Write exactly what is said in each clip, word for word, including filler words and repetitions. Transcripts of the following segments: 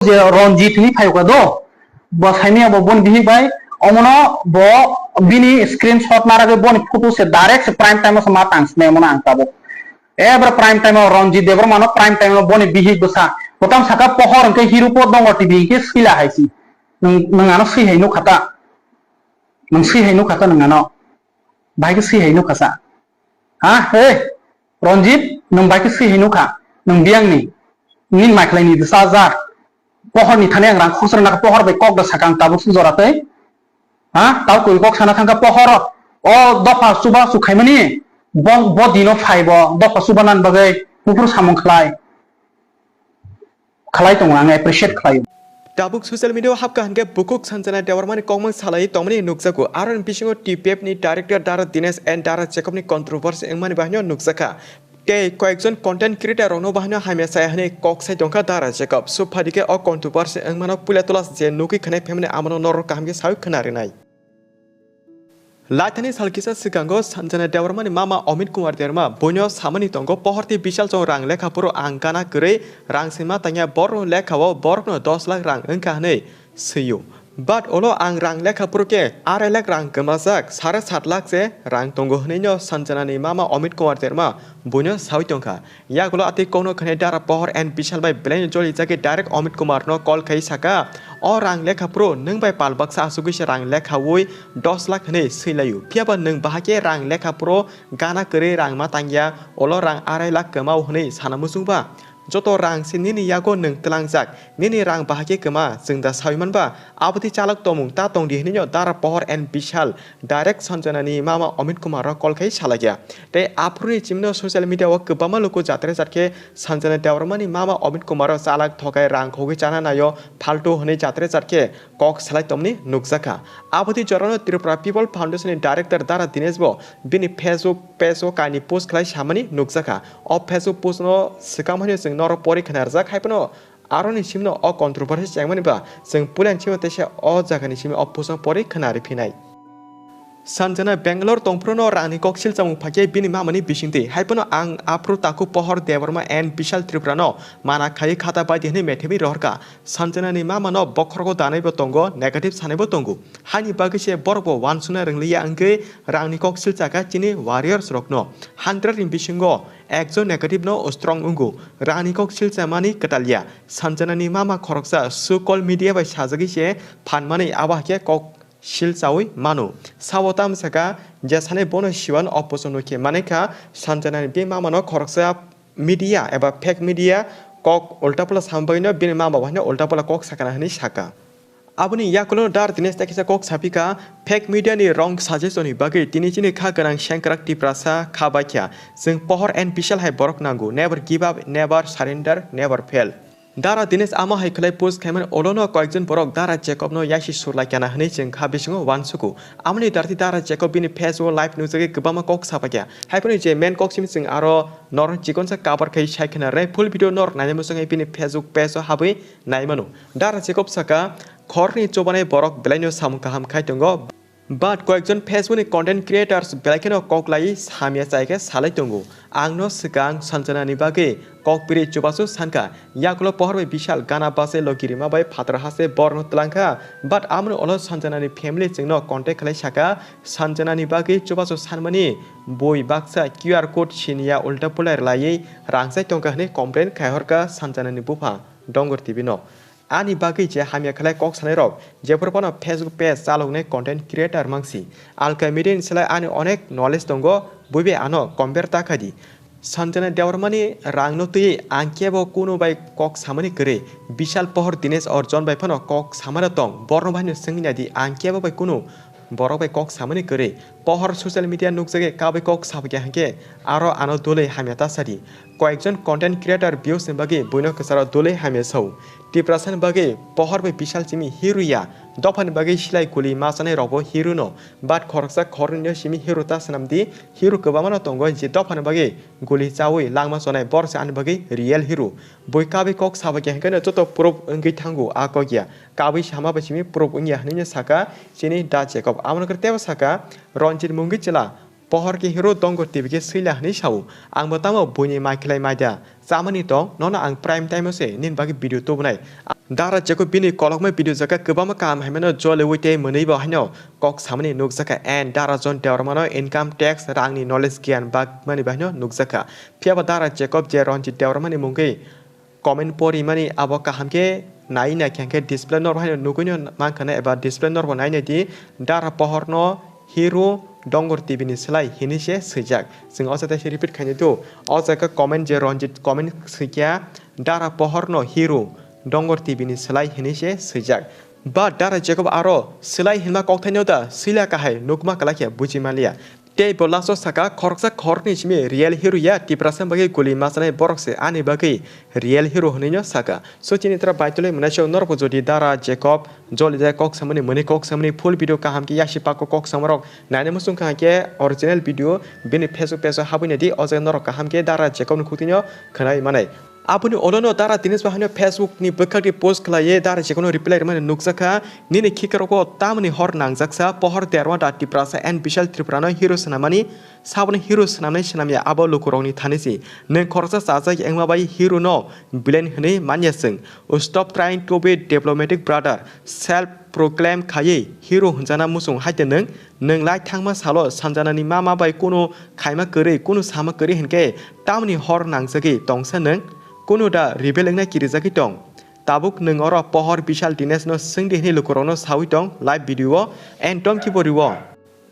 je Ranjit hinwi phaikha do, bo saimanya bo boni bihik bai, omono bo bini screenshot naragwi boni photo se direct se prime time o se ma tang sinai omono ang tabuk. Ebra prime time o Ranjit Debbarma no prime time o boni bihik bwsa. Kotam saka pohor hwnkhe Hirupo Dongo T V hwnkhe swila hai si. Nwng, nwng ano swi hai nukha ta. Nwng swi hai nukha ta nwng ano. Bahai khe swi hai nukha sa. Ha? He? Ranjit, nwng bahai khe swi hai nukha. Nwng biyang ni. Nini maikhlai ni bwsa ja. Pohor ni thani ang rang khosra nakha pohor bai kok da sakang tabuk su jora tei. Ha? Tau koi kok sana thangkha pohor. O dopha chuba chu khaimani. Bo, bo dino phai bo. Dopha chuba nan bagwi buphuru samung khlai. Khlai tongo, ang appreciate khlaio. Tabuk social media o hapkha hwnkhe bukhuk Sanjana Debbarmani kokmang salai tongmani nukjago. Aroni bisingo T P F ni director Dara Dinesh and Dara Jacob ni controversy wngmani bahino nukjakha. Tei koyekjon content creator rokno bahino hamya chaya hwnwi kok sai tongkha Dara Jacob. Suphadige o controversy wngmano puila tola je nugwi khwnai phaimani amono norok kaham khe sawi khwna rinai. Laithani sal kisa swkango Sanjana Debbarmani mama Amit Kumar Debbarma buino samani tongo, pohorti Bishal chong rang lekha phuru ang gana kwrwi rang sima tangya, borokno lekha o borokno dos lakh rang wngkha hwnwi swio. But ulo ang rang lekha phuru khe arai lakh rang kwmajak, sare sat lakh se rang tongo hwnwi no Sanjanani mama Amit Kumar Debbarma buino sawi tongkha. Yagulo atwi kokno khwnai Dara Pohor and Bishal bai belai no joli jagwi direct Amit Kumar no call khai saka, "O rang lekha phuru nwng bai pal baksa asugwi se rang lekha ui dos lakh hwnwi swi laio. Phiya ba nwng bahai khe rang lekha phuru gana kwrwi rang ma tangya, ulo rang arai lakh kwmao hwnwi sana muchung ba? Joto rang se nini yago nwng twlangjak, nini rang bahai khe kwma, chwng da sawi man ba?" Aboni chalok tongmung ta tong di hwnwi no Dara Pohor and Bishal direct Sanjanani mama Amit Kumar o call khai salaikha. Tei aphuruni chimino social media o kwbangma luku jatre jat khe Sanjana Debbarmani mama Amit Kumar o chalak thokai rang khogwi chana naio, phaltu hwnwi jatre jat khe kok salai tongmani nukjakha. Aboni jorano Tripura People Foundation ni director Dara Dinesh bo bini Facebook page o kainwi post khlai samani nukjakha. O Facebook post no swkang hwnwi chwng norok pori khna rwjak, hai phano aroni simno o controversy chengmani ba chwng puilani simi teisa o jagani simi o pusong pori khwnari phinai. Sanjana Bangalore tongphruno rangni koksil chamung phaikhe bini mamani bisingtwi. Hai phano ang aphuru takhuk Pohor Debbarma and Bishal Tripura no mana khaiwi khata baidi hwnwi methebwi rohorkha. Sanjana ni mama no bokhorogo danaibo tongo, negative sanaibo tongo. Haini bagwi se borok bo wansukna rwngliya wngwi rangni koksil chakha chini warriors rokno. Hundred ni bisingo ekjon negative no strong wngo. Rangni kok silchamani kwtalya. Sanjanani mama khoroksa so-called media bai sajagwi se phanmani, abo hai khe kok silchaui mano. Sabo tamo saka jesani bono siwan opposition nukhe manwi kha. Sanjanani bini mamano khoroksa media eba fake media kok ulta pula samani bagwino bini mama bai no ulta pula kok sakana hwnwi saka. Aboni yakulo Dar Dinesh tei kisa kok sapikha, fake media ni wrong suggestion ni bagwi tini chini kha gwnang sengkrak Tiprasa kha baikha. Chwng Pohor and Bishal hai borok nango. Never give up, never surrender, never fail. Dara Dinesh amo hai khlai post khaimani olono koyekjon borok Dara Jacob no yaisi surlai kana hwnwi chwng kha bisingo uansugo. Amoni darti Dara Jacob bini Facebook live nukjagwi kwbangma kok sapaikha. Haiphano je main kok simi chwng aro norok chikonsa cover khai sai khna rwnai. Full video norok naina muchungwi bini Facebook page o habwi naimano. Dara Jacob saka, khoroknwi chubanai borok belaino samung kaham khai tongo. But koyekjon Facebook ni content creators belai kheno kok lai hamya chai khe salai tongo. Ang no swkang Sanjana ni bagwi kok piri chubachu sankha. Yakulo Pohor bai Bishal gana bachai logi rima bai phatar haste borno twlangkha. But amoni ulo Sanjana ni family chwngno contact khlai saka, Sanjana ni bagwi chubachu sanmani bui baksa Q R code siniya ulta pulai rwlaiwi rangchai tongkha hwnwi complain khai horkha Sanjana ni bupha Dongor T V no. Ani bagwi je hamya khlai kok sanai rok, jephuru phano Facebook page chaloknai content creator mangsi. Alka media ni slai ani onek knowledge tongo, buibai ano compare ta khai di. Sanjana Debbarmani rang no twi ang kebo kunu bai kok samani kwrwi. Bishal Pohor Dinesh Arjon bai phano kok samani tong. Borno bai no swngwi nai di, ang kebo bai kunu borok bai kok samani kwrwi. Pohor social media nukjagwi kabai kok sabaikha hwnkhe aro ano dulwi hamya ta sadi. Koyekjon content creator views ni bagwi buino kwcharo dulwi hamya sao. Tiprasa ni bagwi Pohor bai Bishal simi hero ya. Dopha ni bagwi silai guli ma chanai rokbo hero no. But khoroksa khoroknwi no simi hero ta swnam di. Hero kwbangma no tongo je dopha ni bagwi guli chaui langma chonai borok se ani bagwi real hero. Bui kabai kok sabaikha hwnkhe no joto proof wngwi thango a kok ya. Kabui sama bai simi proof wngya hwnwi no saka chini Da Jacob. Amo no khe teibo saka Ranjit Mungwi chwla Pohor khe hero Dongor T V khe swila hwnwi sao. Ang bo tamo buini mai khlai mai da. Chamani tong, nono ang prime time o se nini bagwi video tubunai. Dara Jacob bini kolokma video jaga kwbangma kaham haimano joliui tei mwnwi bo haino kok samani nukjakha and Dara John Debbarmano income tax rangni knowledge giyan bagmani bo haino nukjakha. Phiyaba Dara Jacob je Ranjit Debbarmani mungwi comment porimani abo kaham khe nai naikha khe display norbo haino nugwino mankha na eba display norbo nai naidi Dara Pohorno hero Dongor T V ni slai hinwi se swijak. Chwng o jaga se repeat khainai do. O jaga comment je Ranjit comment swikha Dara Pohorno hero Dongor T V ni slai hinwi se swijak. Ba Dara Jacob aro slai hinma kokthaino da swila kahai nukma kwlai khe buji manliya. Tei bo last o saka, khoroksa khoroknwi simi real hero ya, Tiprasa bagwi guli machanai borok se ani bagwi real hero hwnwi no saka. So chini tra baitolwi mwnai so norok jodi Dara Jacob jolijak kok samani mwnwi kok samani full video kaham khe yasi pako kok samarok naina muchung kha khe original video bini Facebook page o habwi naidi o jaga norok kaham khe Dara Jacob ni khukti no khwnai manai. Aboni olono Dara Dinesh bo haino Facebook ni bwkhak di post khlaiwi Dara Jacob no reply rwmani nukjakha, "Nini khikarokbo tamoni hor nangjaksa, Pohor Debbarma da Tiprasa and Bishal Tripura no hero swnamani, saboni hero swnamnai swnamya abo lukurokni thani si. Nwng khoroksa chajak wngma bai hero no villain hwnwi manya chwng. Stop trying to be diplomatic brother, self proclaim khaiwi hero hwnjana muchung hai de nwng." Nwng lai thangma salo Sanjanani mama bai kunu khaima kwrwi, kunu sama kwrwi hinkhe tamni hor nangjagwi tongsa nwng? Kunu da rebel wngna kirijagwi tong? Tabuk nwng oro Pohor Bishal Dinesh no swngdi hwnwi lukurokno sawi tong live video o and domki bo rwo.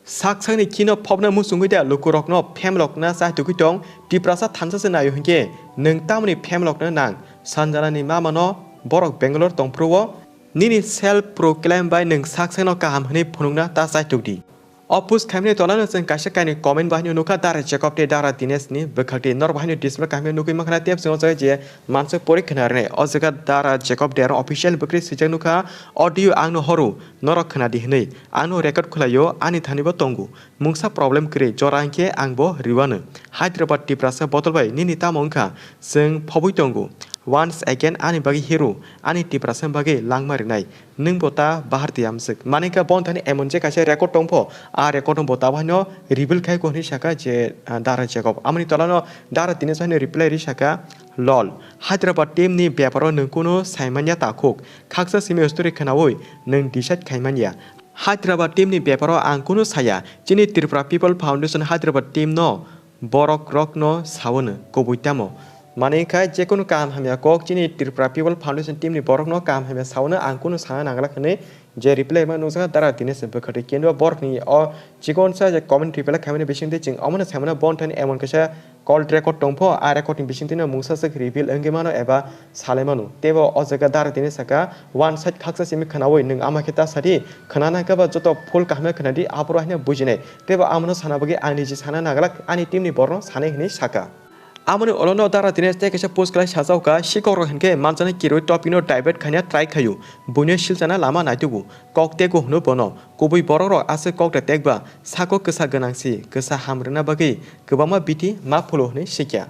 Sak sakni khino phobna muchungwi da lukurokno phemelokna chaitugwi tong, Tiprasa thansa se naio hinkhe nwng tamni phemelokna nang? Sanjanani mama no borok Bangalore tongphuru o. Nini self proclaim bai nwng sak sakno kaham hwnwi phunukna ta chaitok di. O post khaimani tolano chwng kaisa kainwi comment bo haino nukha Dara Jacob tei Dara Dinesh ni bwkhak di. Norok bo haino display kaham nugwi mankha na tei chwng o jaga je mansa pori khna rwnai. O jaga Dara Jacob Debbarma official bwkrwi swijak nukha, "Audio ang no horo, norok khna di," hwnwi. Ang no record khwlaio, ani thani bo tongo. Mungsa problem kwrwi, jora hinkhe ang bo rwano. Hyderabad Tiprasa botol bai nini tamo wngkha? Chwng phobwi tongo. Once again ani bagwi hero, ani Tiprasa bagwi langma rwnai. Nwng bo ta bahar di amswk. Manikha bon thani emon je kaisa record tongpho, a record no bo ta bahaino reveal khai ko hwnwi saka je, ah, Dara Jacob. Amoni tolano Dara Dinesh haino reply ri saka, "Lol. Hyderabad team ni beparo nwng kunu saimanya takhuk. Khaksa simi story khnaui nwng decide khaimanya." Hyderabad team ni beparo ang kunu saya. Chini Tripura People Foundation Hyderabad team no borok rok no sao no kubui tamo. Mane khai je kunu kaham hamya kok chini Tripura People Foundation team ni borok no kaham hamya sao no ang kunu sana nangla hwnwi je reply ma nuksa Dara Dinesh bwkhati kendo borok ni o chikon sa je comment reply khaimani bising twi chwng omono saimano bon thani emon kaisa call record tongpho, a record ni bisingtwi no mungsa swk reveal wngwi mano eba salai mano. Teibo o jaga Dara Dinesh saka, "One side khaksa simi khnaui nwng ama khe ta sadi, khna nangkha ba joto full kaham khe khna di, aphuru haino bujinai." Teibo amono sana bagwi ang niji sana naglak, ani team ni borok no sanai hwnwi saka. Amoni olono Dara Dinesh tei kaisa post khlai sajao kha, "Sikhok rok hinkhe manjani kirui topic no divert khaina try khaio, buino silchana lama naitugo, kok tego hwno bono." Kubui borok rok aswk kok da tekba, sako kwsa gwnang si, kwsa ham rwna bagwi kwbangma biti ma phulu hwnwi sikya.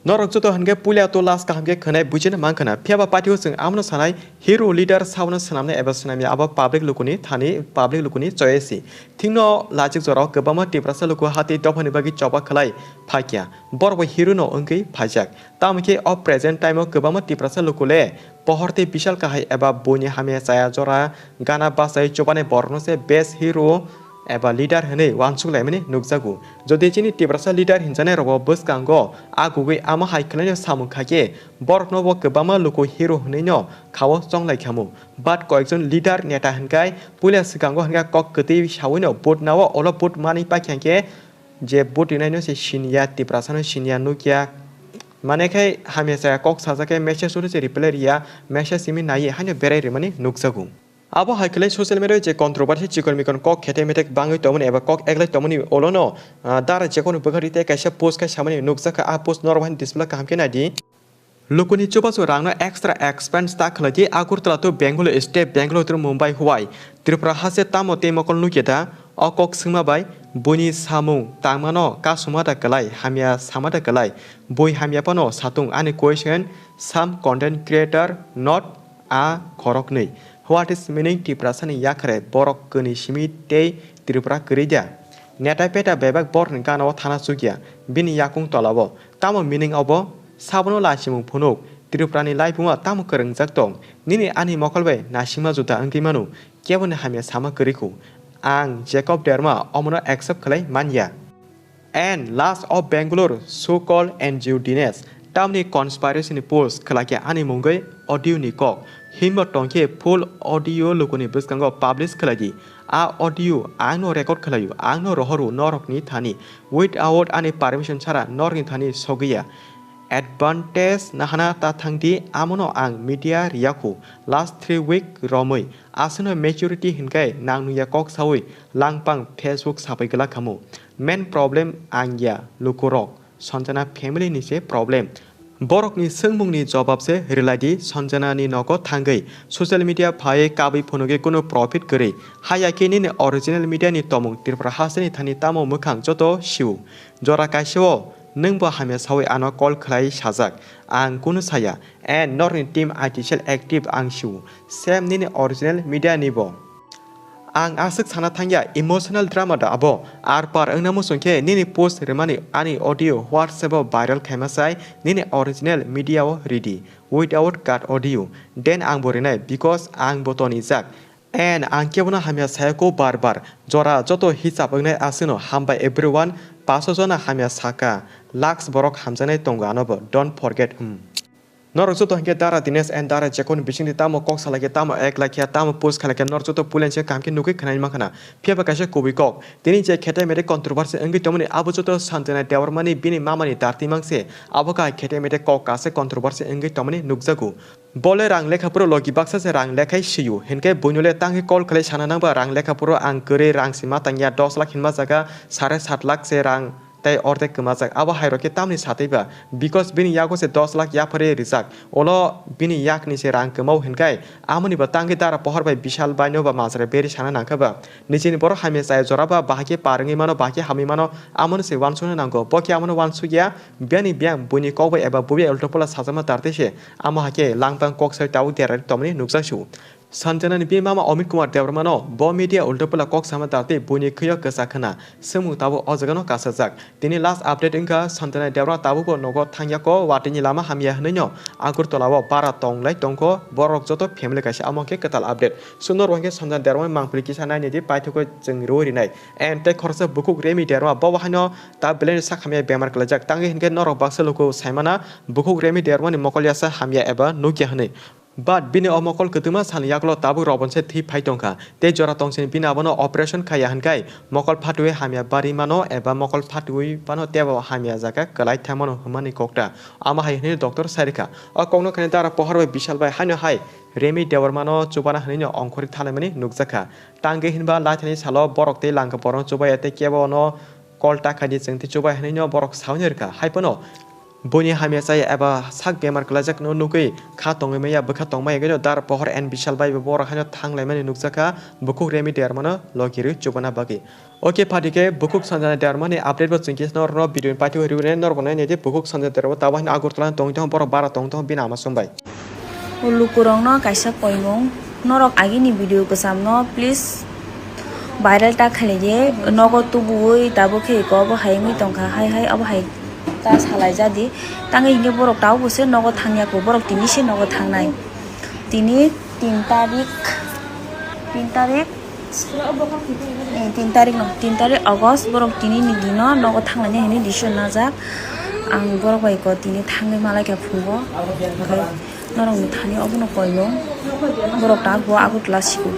Norok joto hinkhe puila to last kaham khe khwnai buchino mankha na. Phiyaba party o chwng amono sanai, hero leader sabono swnamnai eba swnamya abo public lukuni thani, public lukuni choice si. Thikno lachik jorao kwbangma Tiprasa luku hati dophani bagwi choba khlai phaikya. Borok bo hero no wngwi phaijak. Tamo khe o present time o kwbangma Tiprasa luku le pohor tei bishal kahai eba buini hamya chaya jora gana bachai chubanai borokno se best hero eba leader hwnwi uansuk laimani nukjago. Jodi chini Tiprasa leader hinjanai rogo bwskango a kugui amo hai khwlaino samung kha khe, borokno bo kwbangma luku hero hwnwino khao chonglai khamu. But koyekjon leader neta hinkai puila swkango hinka kok kwtwi sawino vote nao, olo vote manwi paikha khe je vote rinaino se siniya, Tiprasano siniya nukya. Mane khai hamya chaya kok sajak khe message oro se reply riya, message simi naiwi haino berai rimani nukjago. Abo hai khlai social media je controversy chikon mikon kok khetek metek bangwi tongmani eba kok eklai tongmani olono, ah, Dara Jekon bwkhari tei kaisa post khai samani nukjakha, a post norok bai display kaham khe naidi. Lukuni chubachu rangno extra expense ta khlai di Agartala to Bangalore, State Bangalore to Mumbai huai Tripura hase tamo tei mokol nukya da? O kok swngma bai buini samung tangmano kasuma da kwlai, hamya sama da kwlai? Bui hamya phano satung, ani question, some content creator not a khoroknwi. What is meaning Tiprasani yakhare borok kwnwi simi tei Tripura kwrwi da? Netai peta bebak borokni gana o thana chukya, bini yakung tola o. Tamo meaning obo? Sabono laichimung phunuk, Tripura ni laibuma tamo kwrwngjak tong? Nini ani mokol bai naisingma juda wngwi mano, keboni hamya sama kwrwi kho. Ang Jacob Derma omono accept khlai manya. And last of Bangalore, so called N G O Dinesh, tamni conspiracy ni post khlai khe ani mungwi audio ni kok. Himba tongkhe full audio lukuni bwskango publish khlai di. A audio ang no record khlaio, ang no rohoro norokni thani. Without ani permission chara norokni thani sogwiya. Advantage nahana ta thangdi, amono ang media riyakhu. Last three week romwi aswkno maturity hinkai nang nungya kok sawi langpang Facebook sapai glak khamu. Main problem ang ya lukurok, Sanjana family ni se problem. Borokni swngmungni jobab se rwlaidi, Sanjana ni nogo thangwi social media phaiwi kabwi phunugwi kunu profit kwrwi. Haya khe nini original media ni tomung Tripura hasteni thani tamo mwkhang joto siu. Jora kaisa o nwng bo hamya sawi ano call khlai sajak. Ang kunu saya. And norni team I T cell active ang siu. Same nini original media ni bo. Ang aswk sana thangya, emotional drama da abo. Ar par wngna muchung khe nini post rwmani ani audio WhatsApp o viral khaima sai, nini original media o ridi, without cut audio. Then ang bo rinai, because ang bo tonijak. And ang kebono hamya sayako bar bar. Jora joto hisab wngnai aswkno hambai everyone, paso jona hamya saka, lakhs borok hamjaknai tongo ano bo. Don't forget, hmm. Norok joto hinkhe Dara Dinesh and Dara Jekon bisingni tamo kok salai khe, tamo ek lai khe, tamo post khalai khe, norok joto pulen se kaham khe nugwi khwnai mankha na. Phiya ba kaisa kubui kok. Tini je khete mete controversy wngwi tongmani abo joto Sanjana Debbarmani bini mamani darti mangse. Abo ka khete mete kok kase controversy wngwi tongmani nukjago. Bole rang lekha phuru logi baksa se rang lekhai siyu. Hinkhe buino le tangwi call khlai sana nangba rang lekha phuru ang kwrwi rang sima tangya dos lakh hinma jaga sare sat lakh se rang tei ordek kwmajak. Abo hai rok khe tamni satwi ba? Because bini yago se dos lakh yapharwi rijak. Ulo bini yakni se rang kwmao hinkai. Amoni bo tangwi dara pohor bai Bishal bai no ba majra beri sana nangkha ba? Nijini borok hamya chaya jora ba bahai khe par wngwi mano, bahai khe hamwi mano, amoni se uansukna nango. Bo khe amono uansukya, biyani biyang buini kok bai eba bubai ulto pula sajama tar tei se. Amo hai khe langpang kok sai tabuk derari tongmani nukjak su. Sanjana ni bini mama Amit Kumar Debbarma no bo media ulto pula kok sama tar tei buini khwio kwchak khna. Swngmung tabuk o jaga no kasajak. Tini last update wngkha Sanjana Debbarma tabuk bo nogo thangya ko watwi ni lama hamya hwnwi no Agartala o bara tong lai tongkho borok joto family kaisa amo khe kwtal update. Suno rwngkhe Sanjana Debbarma mangpili kisa nainai di paithakgwi chwng rwui rinai. And tei khoroksa bukhuk Remi Debbarma bo haino ta belai no sak hamya bemar kwlaijak. Tangwi hinkhe norok baksa luku saimana bukhuk Remi Debbarma ni mokol yasa hamya eba nukya hwnwi. But bini o mokol kwtwma salni yagulo tabuk robon se thwi phai tongkha. Tei jora tongsini bini abono operation khaiya hinkai mokol phatwi hamya bari mano eba mokol phatwi phano tebo hamya jaga kwlai thangmano hwnmani kokta. Amo hai hwnwi doctor sai rwkha. O kokno khaina dara pohor bai Bishal bai haino hai Remi Debbarma no chubana hwnwi no ongkhorwi thalaimani nukjakha. Tangwi hinba laithani salo borok tei langka borok no chubaya tei kebo no call ta khaidi chwng tei chubai hwnwi no borok saui rwkha. Hai phano buini hamya chaya eba sak bemar kwlaijak no nugwi kha tongwi maya bwkha tongmaya gwi no dar pohor and Bishal bai bo borok haino thang laimani nukjakha bukhuk Remi Debbarma no logi rwi chubana bagwi. Okay, phatike bukhuk Sanjana Debbarma ni update bo chwng khe norok no video ni paithak rwi rwnai norok bo nai naidi bukhuk Sanjana Debbarma tabuk haino Agartala tong tong borok bara tong tong bini ama chumbai. O lukurokno kaisa koimung, norok agini video kwchamno please viral ta khailaiye, nogo tubuwi tabuk khe iko obo hai wngwi tongkha, hai hai obo hai ta salaijadi. Tangwi hinkhe borok tabukbo se nogo thangya kho, borok tini se nogo thangnai. Tini tin tarik, tin tarik, eh, tin tarik no, tin tarik August, borok tini ni dino nogo thanglaina hinwi decision najak. Ang borok bai ko tini thangwi malaikha phungo. Norokni thani obono koimung. Borok tak bo Agartala siku.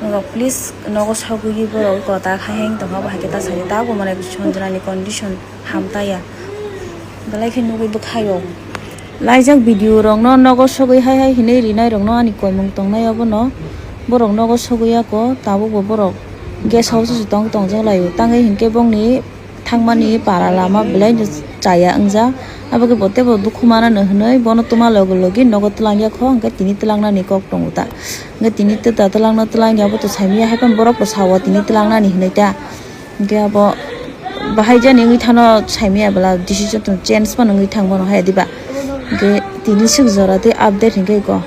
Norok please nogo sogwi borok kota khai heng tongma bo hai khe ta sadi tak bo mane Sanjana ni condition ham ta ya. Belai khe nugwi bwkhaio. Laijak video rokno nogo sogwi hai hai hinwi rinai rokno ani koimung tongnai obono. Borok nogo sogwi ya ko tabuk bo borok guest house o se tong tong jak laio. Tangwi hinkhe bongni thangmani para lama belai no chaya wngjak. Abo khe bo teibo dukhu manano hwnwi bono twma logi logi nogo twlangya kho, hwnkhe tini twlangnani kok tongo ta. Hwnkhe tini twta twlangno twlangya, abo to saimanya, haiphano borok bo sao tini twlangnani hwnwi ta. Hwnkhe abo bahai jani wngwi thano saimanya bwla decision to change phano wngwi thang bono hai diba. Hwnkhe tini swk jora tei update hwnkhe iko.